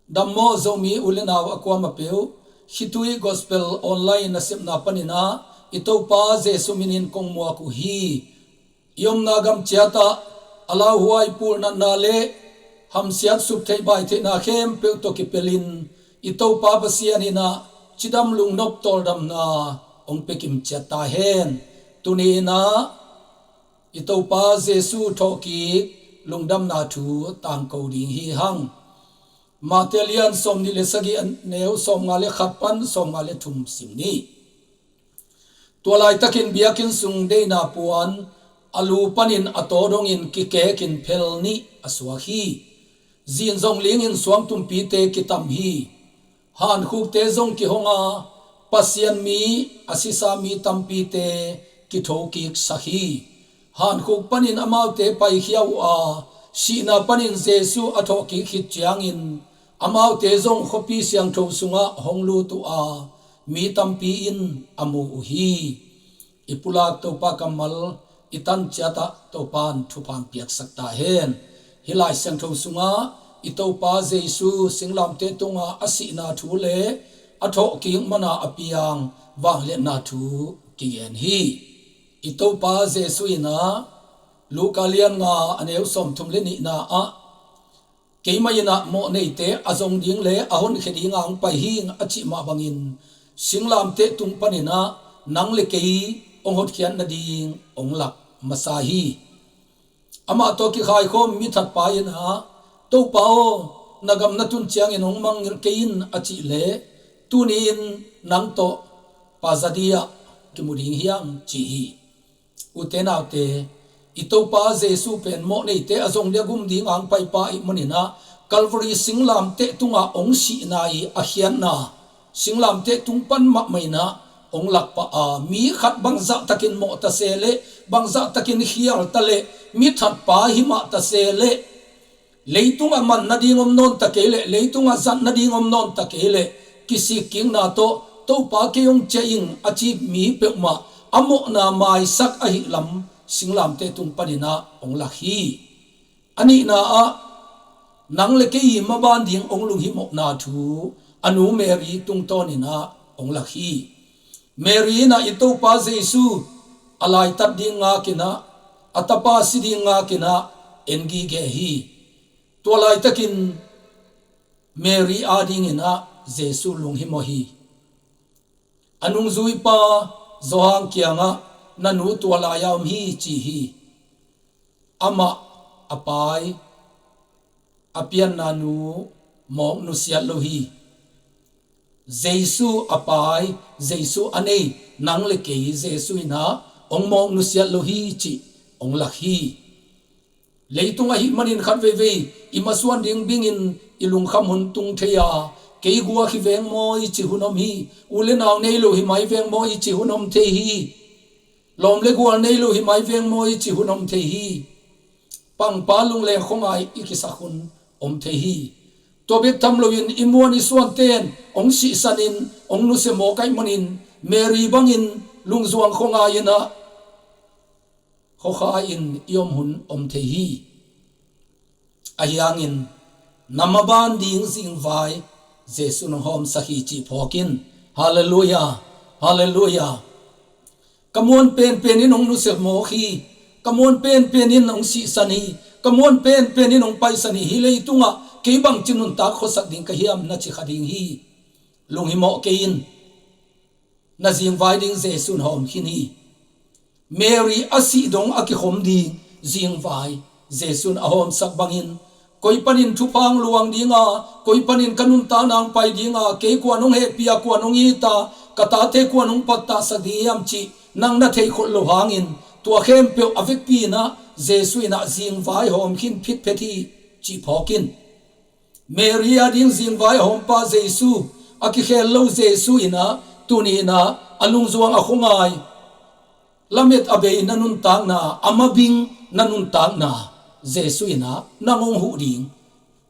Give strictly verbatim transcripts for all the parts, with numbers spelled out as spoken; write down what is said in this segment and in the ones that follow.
Dam maw Zomi u le nau a kuamah peuh, Khitui Gospel Online nasepna panin ah i Topa Jesu minin kong muak uh hi. I omna gam ciatah a lauhuai pulnatna le hamsiat suktheih baitheihna khempeuh tawh kipelin i Topa Pasian in ah cidam lungnop tawldamna hong pia kim ciat ta hen. Tuni in ah i Topa Jesu thawhkik lungdamna thu tangko ding hi hang. Matthai lian sawmnih le sagih, a neu sawmnga le khat pan sawmnga le thum sim ni. Tua laitakin biakinn sung deihna puan a lu panin a taw dongin kikekin phel nih a suak hi. Zin zong lingin suangtumpite kitam hi. Hankhukte zong kihong a, Pasian mi a sisa mi tampite kithokiksak hi. Hankhuk panin amaute paikhia uh a, sihna panin Jesu a thawhkik khit ciangin amaute zong khuapi siangtho sungah hong lut uh a, mi tampi in a mu uh hi. I pulak Topa kammal i tan ciatah Topa in thupha piaksak ta hen. Hih Lai Siangtho sungah i Topa Jesu singlamteh tungah a sihna thu le a thawhkik mana a piang vangliatna thu kigen hi. I Topa Jesu in ah Luka lian nga, a neu sawmthum le nihna ah, "Keimah in ah mawhneite a zong ding le a honkhia dingah hong pai hing," a cih mah bangin singlamteh tung panin ah nang le kei hong hotkhiat nading hong lak masa hi. Amah tawh kikhaikhawm mithatpa in ah, "Topa aw, na gam na tun ciangin hong mangngilh kei in," a cih leh, "Tuni-in nang tawh pazadi ah kimu ding hi hang," ci hi. Ute naute, i Topa Jesu pen mawhneite a zong ding a gum dingah hong paipa ahih manin ah Calvary singlamteh tungah hong sihna i a khiatna, singlamteh tung pan mahmah in ah hong lakpah a, mi khat bangzahtakin mawh ta se leh, bangzahtakin khial ta leh, mithatpa hi mah ta se leh, leitungah man nading om nawn ta kei leh, leitungah zat nading om nawn ta kei leh, kisikkikna tawh, "Topa, kei hong ciah ing," a ci mi peuhmah a mawhna maisak ahih lam singlamteh tung panin ah hong lak hi. A nihna ah, nang le kei i maban ding hong lunghimawhna thu a nu Mary tungtawnin ah hong lak hi. Mary in ah i Topa Jesu a laitat ding ngakin ah, a tapa si ding ngakin ah en gige hi. Tua laitakin Mary adingin ah Jesu lunghimawh hi. A nungzuipa Johan kiangah, "Na nu tua lai-a om hi," ci hi. Amah a pai, a pianna nu mawk nusiat lo hi. Jesu a pai, Jesu a nei nang le kei Jesu in ah hong mawk nusiat lo hi cih hong lak hi. Leitung ahih manin khat veivei i masuan ding bingin i lungkham hun tung thei a, "Kei guak hi veng maw?" i ci hun om hi. "U le nau nei lo hi mai veng maw?" i ci hun om thei hi. "Lawm le gual nei lo hi mai veng maw?" i ci hun om thei hi. Pangpa lungleng khuangai i kisak hun om thei hi. Tua bek tham loin i muan i suanten hong sihsanin hong nusia mawk ahih manin Mary bangin lungzuang khuangai in ah khuakha in i om hun om thei hi. Ahi hangin na maban ding zingvai Jesu in hong hawmsak hi cih phawk in. Halleluiah. Halleluiah. Ka muan penpen in hong nusia mawk hi. Ka muan penpen in hong sihsan hi. Ka muan penpen in hong paisan hi. Hih leitungah kei bangci nuntak khuasak ding ka hiam na ci kha ding hi. Lunghimawh kei in. Na zingvai ding Jesu in hawm khin hi. Mary a sih dong a kikhom ding zingvai Jesu in a hawmsak bangin, koi panin thupha hong luang ding a, koi panin ka nuntakna hong pai ding a, kei kua'n hong hehpih a, kua'n hong it a, ka tate kua'n hong pattahsak ding hiam cih nang na theihkholh loh hangin, tua khempeuh a vekpi in ah Jesu in ah zingvai hawm khin phitphet hi cih phawk in. Mary ading zingvai a hawmpa Jesu, a kikhel lo Jesu in ah, tuni in ah a lungzuang a khuangai, lamet a bei na nuntakna, a mabing na nuntakna, Jesu in ah nang hong huh ding,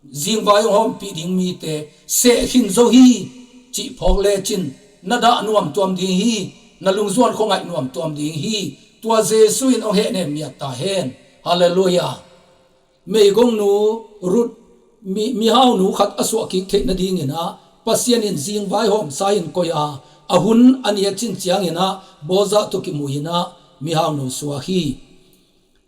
zingvai hong hawmpih ding mite seh khin zo hi cih phawk lecin, na dah nuamtuam ding hi, na lungzuan khuangaih nuamtuam ding hi. Tua Jesu in hong hehnem miat ta hen. Halleluiah. Meigongnu Ruth mi, mihaunu khat a suah kik theih nadingin ah Pasian in zingvai hawmsa in koih a, a hun a ni a cin ciangin ah Boaz tawh kimu in ah mihaunu suak hi.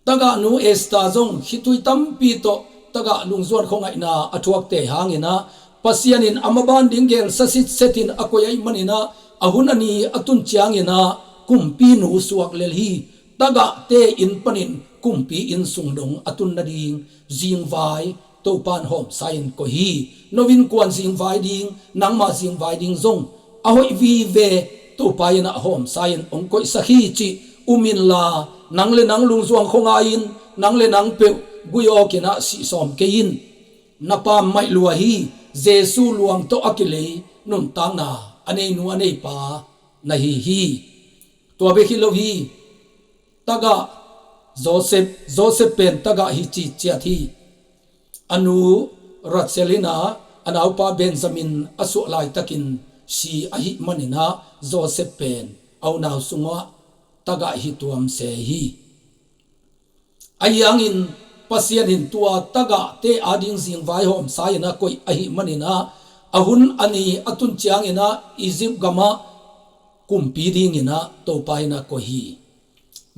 Tagah nu Esther zong khitui tampi tawh tagah lungzuan khuangaihna a thuakte hangin ah Pasian in a maban ding gelsa sitset in a koih ahih manin ah a hun a ni a tun ciangin ah kumpi nu suak lel hi. Tagahte inn panin kumpi inn sung dong a tun nading zingvai Topa in hawmsa in koih hi. No innkuan zingvai ding, nangmah zingvai ding zong a hoih vive Topa in ah hawmsa in hong koihsak hi cih um inla, nang le nang lungzuan khuangai in, nang le nang peuh gui awk in ah sih sawm kei in. Na pammaih lua hi. Jesu luang tawh a kilei nuntakna a neinu a neipa na hi hi. Tua bek hi lo hi. Tagah Joseph, Joseph pen tagah hi ci ciat hi. A nu Rachel in ah a naupa Benjamin a suah laitakin si ahih manin ah Joseph pen a unau sungah tagah hi tuam se hi. Ahi hangin Pasian in tua tagahte ading zingvai hawmsa in ah koih ahih manin ah a hun a ni a tun ciangin ah Egypt gamah kumpi dingin ah Topa in ah koih hi.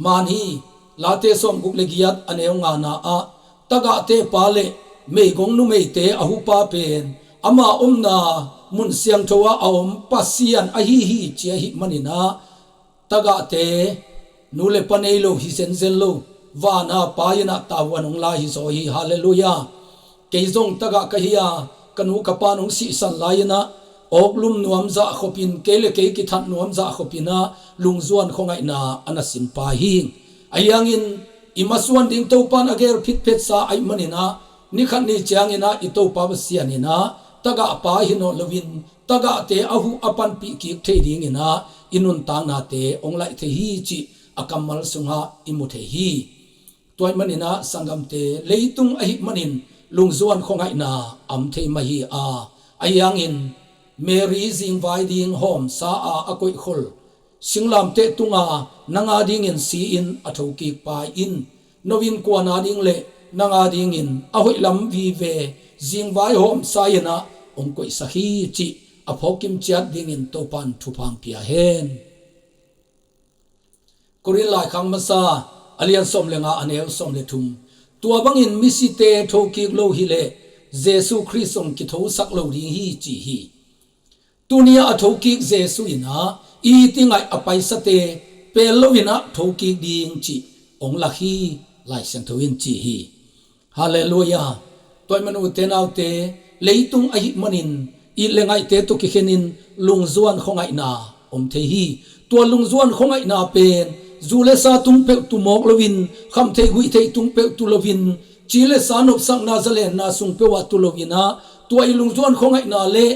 Man hi. Late sawmguk le giat a neu ngana ah tagahte pa le meigong numeite a hupa pen ama omna mun siangtho ah a om Pasian ahi hi ci ahih manin ah tagahte nu le pa nei lo hi zenzen lo, vana Pa in ah tavuan hong la hi zaw hi. Halleluiah. Kei zong tagah ka hi a, ka nu ka pa nong sihsan lai in ah awklum nuam zah khopin, kei le kei kithat nuam zah khopin ah lungzuan khuangaihna a na sin pa hi. Ahi hangin i masuan ding Topa in a gel phitphetsa ahih manin ah nikhat ni ciangin ah i Topa Pasian in ah tagah pa hi nawn loin tagahte a huh a panpih kik thei dingin ah i nuntaknate hong laih thei hi cih a kammal sungah i mu thei hi. Tua ahih manin ah sanggamte, leitung ahih manin lungzuan khuangaihna a om thei mah hi a, ahi hangin Mary zingvai ding hawmsa a a koihkhol singlamteh tunga nang adingin si-in a thokik pa in no innkuan ading le nang adingin a hoih lam vive zingvai hawmsa in ah hong koihsak hi cih a phawk kim ciat dingin Topa in thupha hong pia hen. Korin laikhak masa a lian sawm le nga a neu sawm le thum. Tua bangin misite thokik lo hileh Jesu Khrist zong kithosak lo ding hi ci hi. Tuni a thokik Jesu in ah i it i ngaih a paisate pel loin ah thokik ding cih hong lak hi, Lai Siangtho in ci hi. Halleluiah. Tua ahih manin ute naute, leitung ahih manin it le ngaihte tawh kikhenin lungzuan khuangaihna om thei hi. Tua lungzuan khuangaihna pen zu le sa tung peuh tu mawk loin, khamtheih guihtheih tung peuh tu loin, ci le sa nopsakna zalenna sung peuh ah tu loin ah, tua i lungzuan khuangaihna le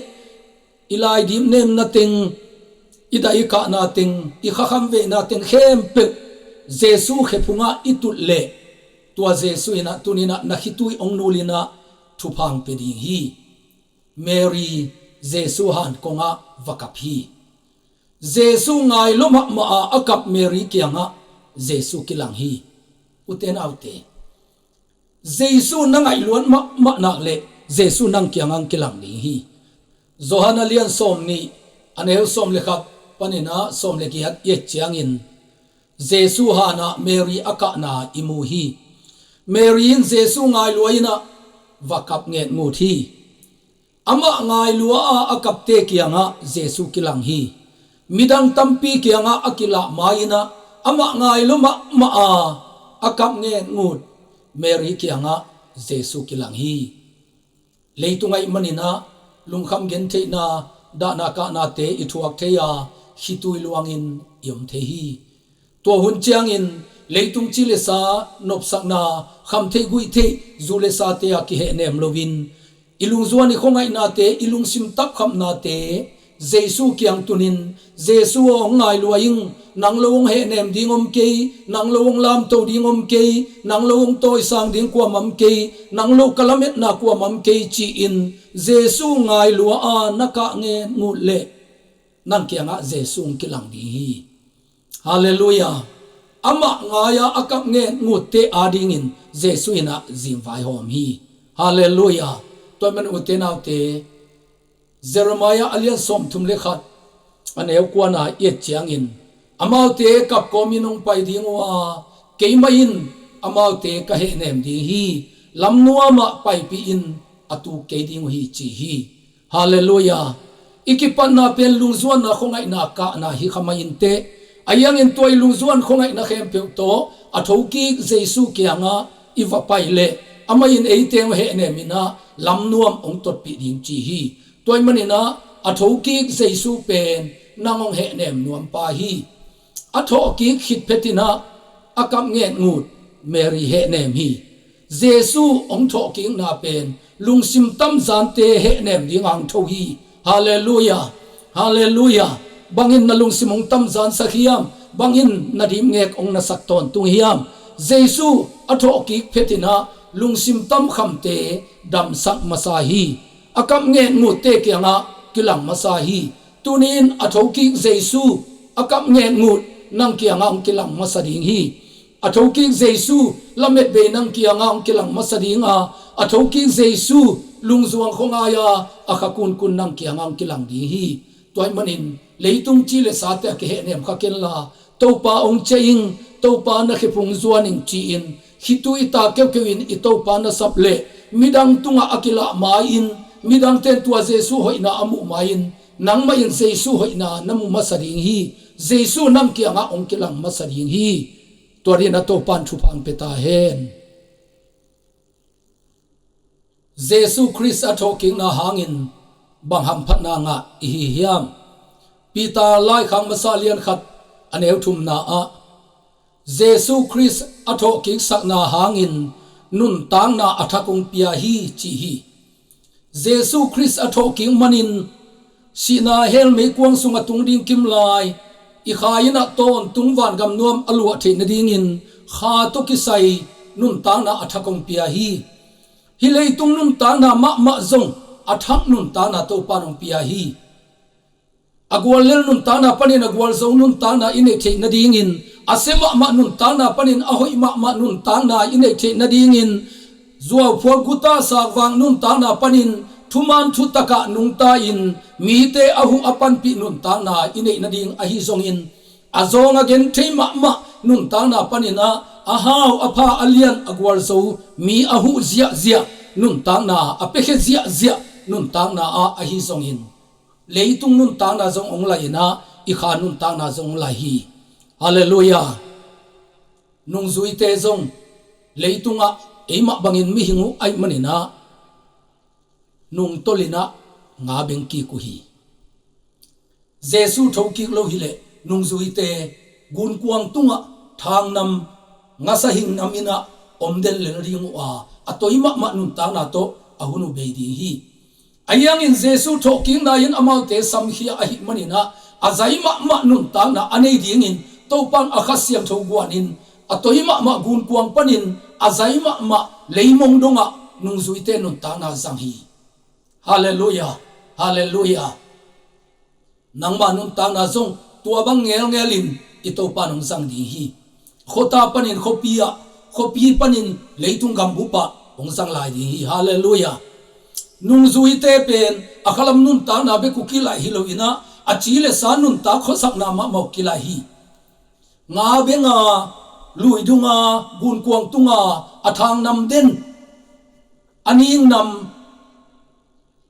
i laidip nemna teng, i dah i kahna teng, i khakham veina teng khempeuh Jesu khephungah i tut leh tua Jesu in ah tuni in ah na khitui hong nul in ah thupha hong pia ding hi. Mary Jesu hankongah va kap hi. Jesu ngai lua mahmah a a kap Mary kiangah Jesu kilang hi. Ute naute, Jesu na ngaih luat mahmah nak leh Jesu nang kiangah hong kilang ding hi. Johan a lian sawm nih a neu sawm le khat panin ah sawm le giat i et ciangin Jesu hanah Mary a kahna i mu hi. Mary in Jesu ngai lua in ah va kap ngetngut hi. Amah ngai lua a a kapte kiangah Jesu kilang hi. Midang tampi kiangah a kilah ma-in ah amah ngai lua mahmah a a kap ngetngut Mary kiangah Jesu kilang hi. Leitung ahih manin ah lungkham gentheihna, dahna kahnate i thuak thei a, khitui luangin i om thei hi. Tua hun ciangin leitung ci le sa nopsakna, khamtheih guihtheih zu le sate a kihehnem loin i lungzuan i khuangaihnate, i lungsim taphaknate Jesu kiang tunin, Jesu aw, hong ngai lua ing, nang lo hong hehnem ding om kei, nang lo hong lamto ding om kei, nang lo hong tawisang ding kuamah om kei, nang lo ka lametna kuamah om kei ci-in Jesu ngai lua a na kah ngetngut leh nang kiangah Jesu hong kilang ding hi. Halleluiah. Amah ngai-a a kap ngetngutte adingin Jesu in ah zingvai hawm hi. Halleluiah. Tua ahih manin ute naute, Jeremiah a lian sawmthum le khat, a neu kuana i et ciangin, amaute kapkawmin hong pai ding uh a, keimah in amaute ka hehnem ding hi. Lamnuamah paipih in, a tuk kei ding uh hi, ci hi. Halleluiah. I kipatna pen lungzuanna khuangaihna kahna hi kha mah inteh. Ahi hangin tua i lungzuan khuangaihna khempeuh tawh a thokik Jesu kiangah i va pai leh, amah in eite hong hehnem in ah lamnuam hong totpih ding, ci hi. Tua ahih manin ah a thokik Jesu pen nang hong hehnem nuampa hi. A thawhkik khit phetin ah a kap ngetngut Mary hehnem hi. Jesu hong thawhkikna pen lungsim tamzante hehnem ding hong tho hi. Halleluiah. Halleluiah. Bangin na lungsim hong tamzansak hiam? Bangin na dipngek hong nasak tawntung hiam? Jesu a thawhkik phetin ah lungsim tamkhamte damsak masa hi. A kap ngetngutte kiangah kilang masa hi. Tuni-in a thokik Jesu a kap ngetngut nang kiangah hong kilang masa ding hi. A thokik Jesu lametbei nang kiangah hong kilang masa ding a, a thokik Jesu lungzuang khuangai a, a kha kunkun nang kiangah hong kilang ding hi. Tua ahih manin leitung ci le sate a kihehnem kha kenla, Topa hong ciah ing, Topa na khephung zuan ing, ci-in khitui ta keukeu in i Topa na sap leh, midang tungah a kilah ma-in, midangte in tua Jesu hoihna a muh ma-in, nangmah in Jesu hoihna na mu masa ding hi. Jesu nang kiangah hong kilang masa ding hi. Tua dingin a Topa in thupha hong pia ta hen. Jesu Khrist a thawhkikna hangin bang hamphatna ngah i hi hiam? Peter laikhak masa lian khat, a neu thumna ah, Jesu Khrist a thawhkiksakna hangin nuntakna a thak hong pia hi, ci hi. Jesu Khrist a thawhkik manin sihna hell meikuang sungah tung ding kimlai, i kha in ah tawntung vangam nuam a luah theih nadingin kha tawh kisai nuntakna a thak hong pia hi. Hih leitung nuntakna mahmah zong a thak nuntakna Topa in hong pia hi. A guallel nuntakna panin a gualzo nuntakna i neih theih nadingin, a sia mahmah nuntakna panin a hoih mahmah nuntakna i neih theih nadingin, zuauphuak guta sakvak nuntakna panin thuman thutakah nungta-in mite a huh a panpih nuntakna i neih nading ahi zongin, a zawng a genthei mahmah nuntakna panin ah a hau a pha a lian a gualzo, mi a huh ziahziah nuntakna, a piakhia ziahziah nuntakna ah ahi zongin, leitung nuntakna zong hong lai in ah i kha nuntakna zong hong lai hi. Halleluiah. Nungzuite zong leitungah eimah bangin mihing uh ahih manin ah nungtolh in ah nga beng kik uh hi. Jesu thokik lo hileh nungzuite gunkuang tungah thangnam ngasa hingnam in ah om den lel ding uh a, a toi mahmah nuntakna tawh a hun uh bei ding hi. Ahi hangin Jesu thawhkikna in amaute samkhia ahih manin ah a zai mahmah nuntakna a nei dingin Topa in a Kha Siangtho guanin a toi mahmah gunkuang panin a zai mahmah leimong dongah nungzuite nuntakna zang hi. Halleluiah. Halleluiah. Nangma nuntakna zong tua bang ngelngel in i Topa in hong zang ding hi. Khuata panin khuapi ah, khuapi panin leitung gambup ah hong zang lai ding hi. Halleluiah. Nungzuite pen a khalam nuntakna bek uh kilaih hi lo in ah, a ci le sa nuntak khuasakna mahmah uh kilaih hi. Nga benga, lui dunga, gunkuang tunga a thangnam den, a ningnam,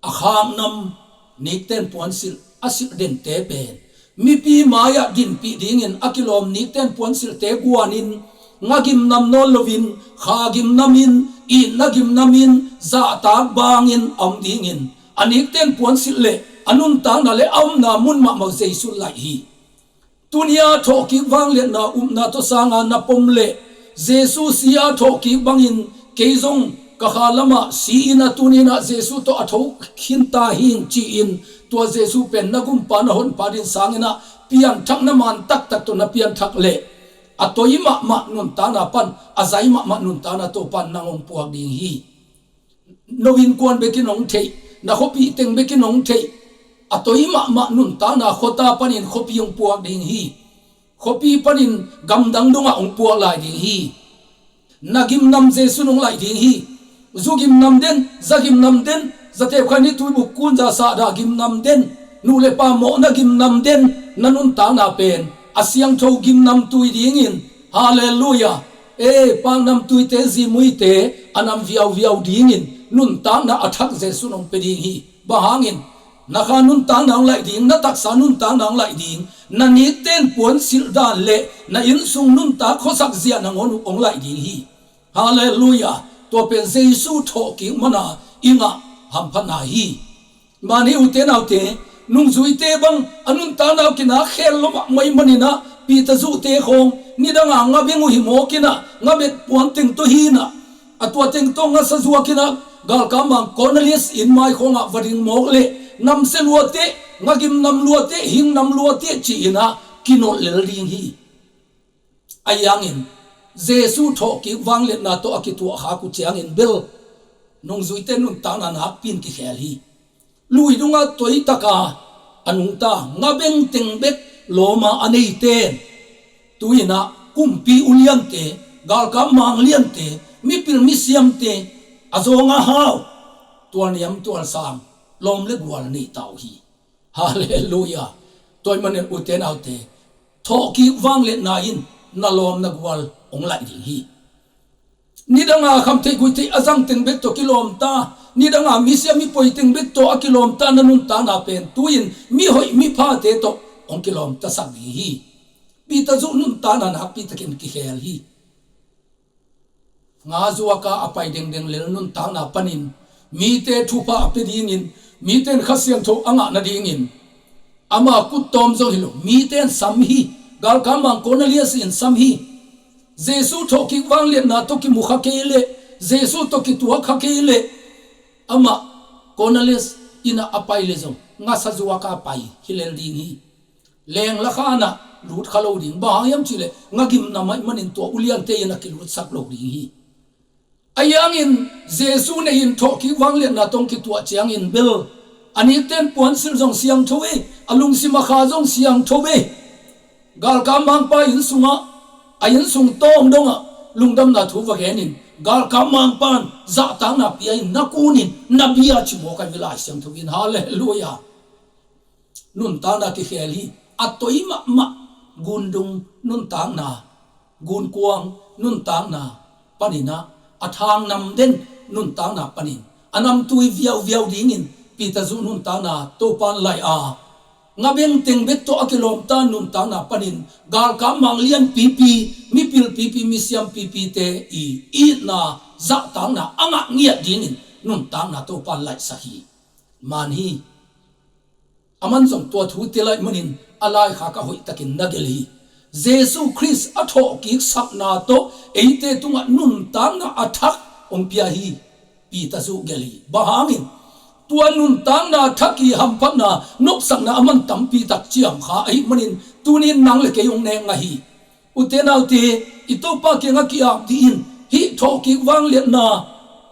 a khaknam, nikten puansilh a silh dente pen mipi mai-ah dinpih dingin a kilawm nikten puansilhte guanin, ngagimnam nawn loin, khagimnamin, itnagimnamin, zahtak bangin a om dingin a nikten puansilh le a nuntakna le a omna mun mahmah uh Jesu laih hi. Tuni-a thawhkik vangliatna upna tawh sanga na pom leh Jesu si-a thawhkik bangin kei zong ka kha lamah si-in a tuni-in ah Jesu tawh a tho khinta hing ci-in tua Jesu pen na gumpa na honpa din sangin ah pianthak na man taktak tawh na pianthak leh a toi mahmah nuntakna pan a zai mahmah nuntakna Topa in nang hong puak ding hi. No innkuan bekin hong theih, na khuapih teng bekin hong theih, a toi mahmah nuntakna khuata panin khuapi hong puak ding hi. Khuapi panin gamdang dongah hong puak lai ding hi. Na gimnam Jesu in hong laih ding hi. Zu gimnam den, za gimnam den, Zatep khan i tuibuk kunza sahdah gimnam den, nu le pa mawhna gimnam den, na nuntakna pen a siangtho gimnam tui dingin, halleluiah, e, paknam tuite, zimuite a nam viauviau dingin nuntakna a thak Jesuh in hong pia ding hi. Bang hangin? Na kha nuntakna hong laih ding, na taksa nuntakna hong laih ding, na nikten puansilh dan le na innsung nuntak khuasak zia nangawn uh hong laih ding hi. Halleluiah. Tua pen Jesuh thawhkik mana i ngah hamphatna hi. Mani ute naute, nungzuite bang a nuntakna uh kinah khel lo mahmah ahih maninah, Peter zuhte khawng nidanga ngabeng uh hi mawkinah, ngabet puan teng tawh hinah, a tua teng tawh ngasa zuakinah, galkap mang Cornelius inn mai khawngah va ding mawk leh, namsia luateh, ngagim nam luateh, hing nam luateh ci-inah kinolh lel ding hi. Ahi hangin Jesuh thawhkik vangliatna tawh a kituahkhak uh ciangin bel nungzuite nuntakna nakpi-in kikhel hi. Lui dungah toitaka a nungta ngabeng teng bek lawma a neiten, tu-inah kumpi uliante, galkap mangliante, mipil misiamte, a zawng a hau, tualniam tualsang, lawm le gual a neita uh hi. Halleluiah. Tua ahih manin ute naute, thawhkik vangliatna in na lawm na gual hong laih ding hi. Nidanga khamtheih guihtheih a zang teng bek tawh kilawmta, nidanga misiam mipoi teng bek tawh a kilawmta na nuntakna pen tu-in mihoih miphate tawh hong kilawmtasak ding hi. Peter zuh nuntakna nakpitakin kikhel hi. Nga zuaka a pai dengdeng lel nuntakna panin mite thupha a pia dingin, mite in Kha Siangtho a ngah nadingin ama kuttawm zong hi lo, mite in sam hi. Galkap mang Cornelius in sam hi. Jesuh thawhkik vangliatna tawh kimu kha kei leh, Jesuh tawh kituak kha kei leh, amah Cornelius innah a pai leh zong ngasa zuaka pai hi lel ding hi. Lengla khanah lut kha lo ding. Bang hang hiam cihleh ngagim nam ahih manin tua uliante in a kilutsak lo ding hi. Ahi hangin Jesuh nei-in thawhkik vangliatna tawh hong kituah ciangin bel a nikten puansilh zong siangtho e, a lungsim a kha zong siangtho e. Galkap mangpa inn sungah, a innsung tawng dongah lungdamna thu va genin, galkap mangpa in zahtakna pia-in na kunin na bia ci mawk ahi ve, Lai Siangtho in. Halleluiah. Nuntakna kikhel hi. A toi mahmah gundung nuntakna, gunkuang nuntakna paninah, a thang nam den nuntakna panin a namtui viauviau dingin Peter zuh nuntakna Topa in laih a, ngabeng teng bek tawh a kilawmta nuntakna panin galkap mang lianpipi, mipil pipi, misiam pipite i itna, zahtakna a ngah ngiat dingin nuntakna Topa in laihsak hi. Man hi. Aman zong tua thu tel ahih manin a laikhak ah hoihtakin na gelh hi. Jesuh Khrist a thawhkik sakna tawh eite tungah nuntakna a thak hong pia hi. Peter zuh gelh hi. Bang hangin? Tua nuntakna thak i hamphatna, nopsakna a man tampi tak ciam kha ahih manin tuni-in nang le kei hong nek ngah hi. Ute naute, i Topa kiangah ki-ap dih in. Hih thawhkik vangliatna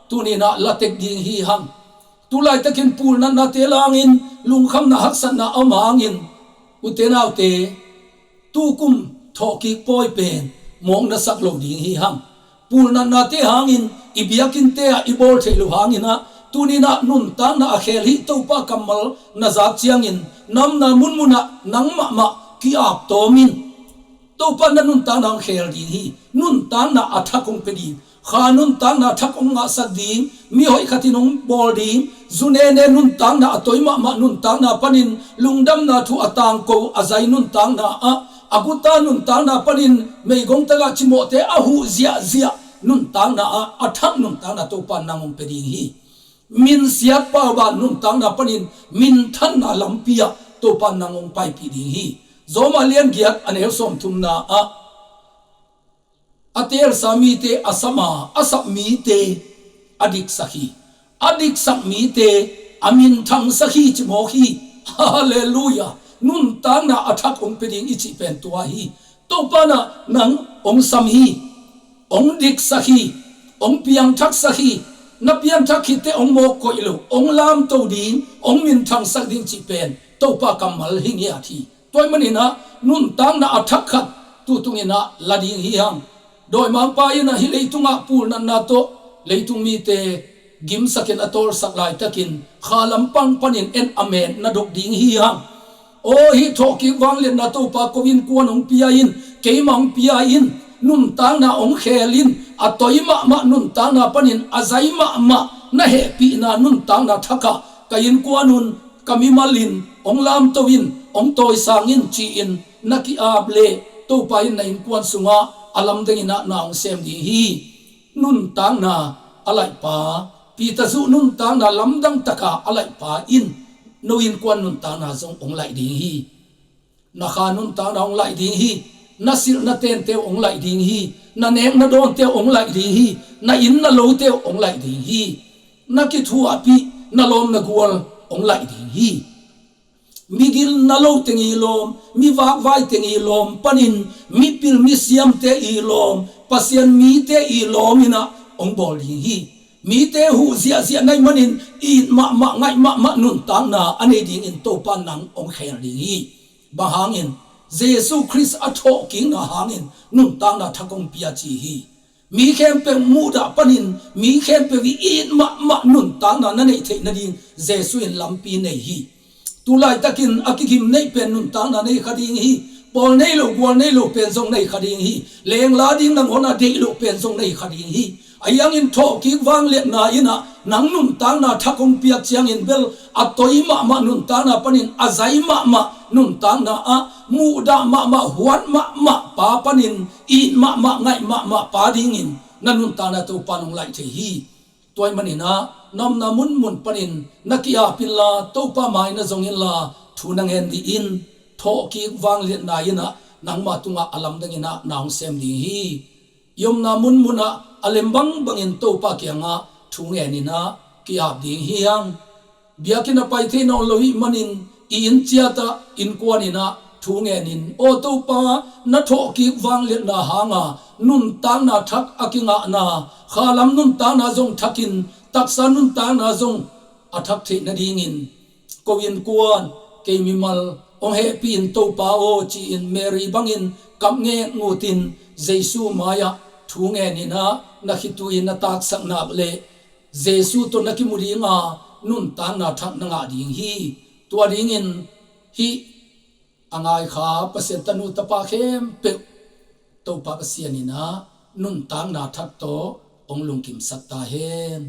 tuninah latek ding hi hang. Tulaitakin pulnatnate langin lungkhamna haksatna a om hangin, ute naute, tukum thawhkik pawi pen mawkna sak lo ding hi hang. Pulnatnate hangin i biakinnte ah i bawl theih loh hanginah tuninah nuntakna a khel hih Topa kammal na zak ciangin na omna munmunah nang mahmah ki-ap tawm in. Topa na nuntakna hong khel ding hi. Nuntakna a thak hong pia ding. Kha nuntakna thak hong ngahsak ding. Mi hoih khat in hong bawl ding. Zu nene nuntakna, a toi mahmah nuntakna panin lungdamna thu a tangko a zai nuntakna ah, a guta nuntakna panin meigong tagah cimawhte a huh ziahziah nuntakna ah a thak nuntakna Topa nang hong pia ding hi. Minsiat pauban nuntakna panin minthanna lampi ah Topa nang hong paipih ding hi. Rom a lian giat a neu sawmthumna ah, a teelsa mite a sam a, a sap mite a diksak hi. A diksak mite a minthangsak hi ci mawk hi. Halleluiah. Nuntakna a thak hong pia ding i cih pen tua hi. Topa in nang hong sam hi. Hong diksak hi. Hong piangthaksak hi. Na pianthak khitteh hong mawk koih lo, hong lamto ding, hong minthangsak ding cih pen Topa kammal hi ngiat hi. Tua ahih maninah nuntakna a thak khat tutunginah la ding hi hang. Dawimangpa innah hih leitungah pulnatna tawh leitung mite gimsakin a tawlsak laitakin kha lampang panin en a met na dok ding hi hang. Aw, hih thawhkik vangliatna Topa ko innkuan hong pia in, keimah hong pia in, nuntakna hong khel in, a toi mahmah nuntakna panin a zai mahmah na hehpihna nuntakna thakah ka innkuan un, ka mimal in hong lamto in, hong tawisang in ci-in na ki-ap leh Topa in na innkuan sungah a lamdang inah na hong sem ding hi. Nuntakna a laihpa Peter zuh nuntakna lamdang taka a laihpa in no innkuan nuntakna zong hong laih ding hi. Na kha nuntakna hong laih ding hi. Na silh na tente uh hong laih ding hi. Na nek na dawnte uh hong laih ding hi. Na inn na lote uh hong laih ding hi. Na kithuahpih na lawm na gual hong laih ding hi. Migil na lo teng i lawm, mi vakvai teng i lawm panin mipil misiamte i lawm, Pasian mite i lawm inah hong bawl ding hi. Mite huh ziahziah na hih manin it mahmah ngaih mahmah nuntakna a nei dingin Topa nang hong khel ding hi. Bang hangin? Jesu Khrist a thawhkikna hangin nuntakna thak hong pia ci hi. Mi khempeuh muhdah panin mi khempeuh i it mahmah nuntakna na neih theih nading Jesu in lampi nei hi. Tulaitakin a kigim neih pen nuntakna nei kha ding hi. Pawl nei lo, gual nei lo pen zong nei kha ding hi. Lengla ding nangawn a deih loh pen zong nei kha ding hi. Ahi hangin thawhkik vangliatna inah nang nuntakna thak hong piak ciangin bel a toi mahmah nuntakna panin a zai mahmah nuntakna ah muhdah mahmah, huat mahmah pa panin it mahmah, ngaih mahmah pa dingin na nuntakna Topa in hong laih thei hi. Tua ahih maninah na omna munmun panin na ki-ap inla, Topa mai na zong inla, thu na ngen dih in. Thawhkik vangliatna inah nangma tungah a lamdang inah na hong sem ding hi. I omna munmunah a lem bangbangin Topa kiangah thu ngen inah ki-ap ding hi hang. Biakinn a pai thei nawn lo hih manin i inn ciatah innkuan inah thu ngenin, aw Topa, na thawhkik vangliatna hanga nuntakna thak a kingahna, khalam nuntakna zong thakin taksa nuntakna zong a thak theih nadingin ko innkuan, kei mimal hong hehpih in Topa aw ci-in Mary bangin kap ngetngutin Jesu mai-ah thu ngen inah na khitui na taksak nak leh Jesu tawh na kimu dinga nuntakna thak na ngah ding hi. Tua dingin hih a ngaikha Pasian tanu tapa khempeuh Topa Pasian inah nuntakna thak tawh hong lungkimsak ta hen.